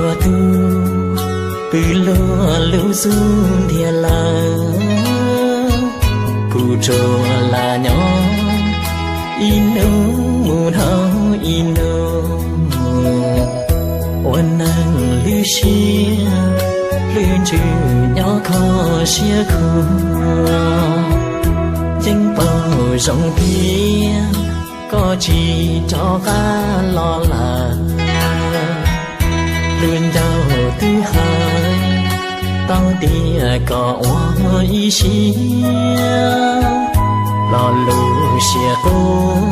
Ua tug pw luag lub xub ntiag lawm, kuv tsuas lam nyob ib hnub mus dhau ib hnub. Ua neeg lwj siab lwj ntsws nyob kho siab khuag, yeej paub zoo tias koj tsis rov qab los lawm. Lub ncauj twb hais tau tias kom ua ib siab, lo lus siab quaj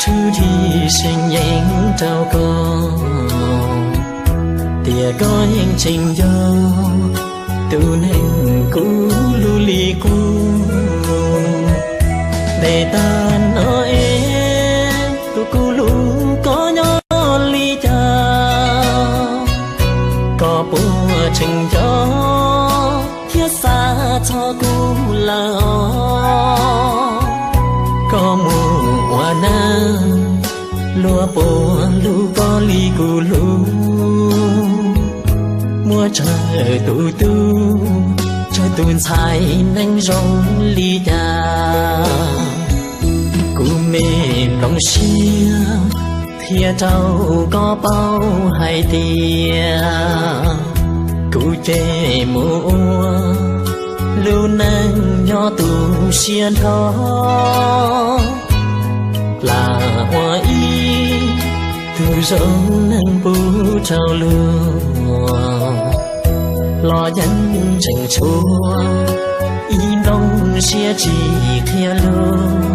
rhwb dhib seev yeeb rau koj, tias koj yeej tseem nco tus neeg kuv hlub li qub. Ntes tag no es tus kuv hlub koj nyob li cas, koj puas tseem nco thiab xav txog kuv lawm os? Koj mus ua neej luag puas hlub koj li kuv hlub? Muab tsawg tus tub, tsawg tus ntxhais neeg zoo li cas, kuv me nplooj siab qhia rau koj paub hais tias kuv ces mus ua lub neej nyob tu siab nrho, lam ua ib tug zoo neeg pub rau luag, los yeej tseem tshuav ib nplooj siab tsis qhia lus.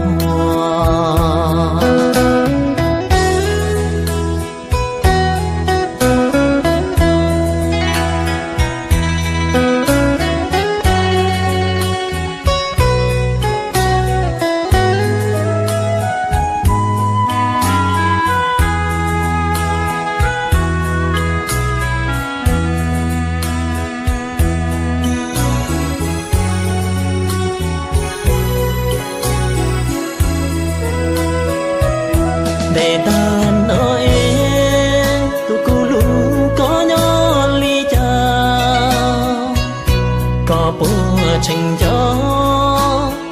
Ntes tag no es tus kuv hlub koj nyob li cas, koj puas tseem nco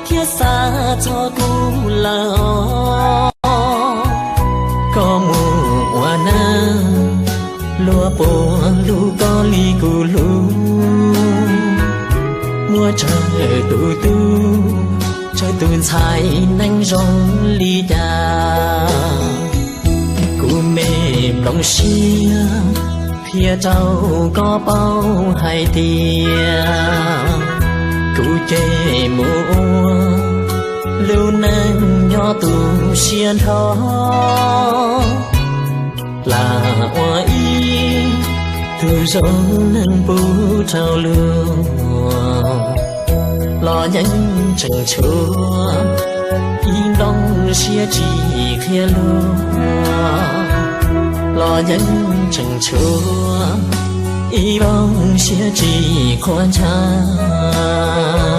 thiab xav txog kuv lawm os? Koj mus ua neej luag puas hlub koj li kuv hlub? Muab tsawg tus tub, tsawg tus ntxhais neeg zoo li cas, kuv me nplooj siab qhia rau koj paub hais tias kuv ces mus ua lub neej nyob tu siab nrho, lam ua ib tug zoo neeg pub rau luag, los yeej tseem tshuav ib nplooj siab tsis qhia lus, los yeej tseem tshuav ib nplooj siab tsis qhuav ntshav.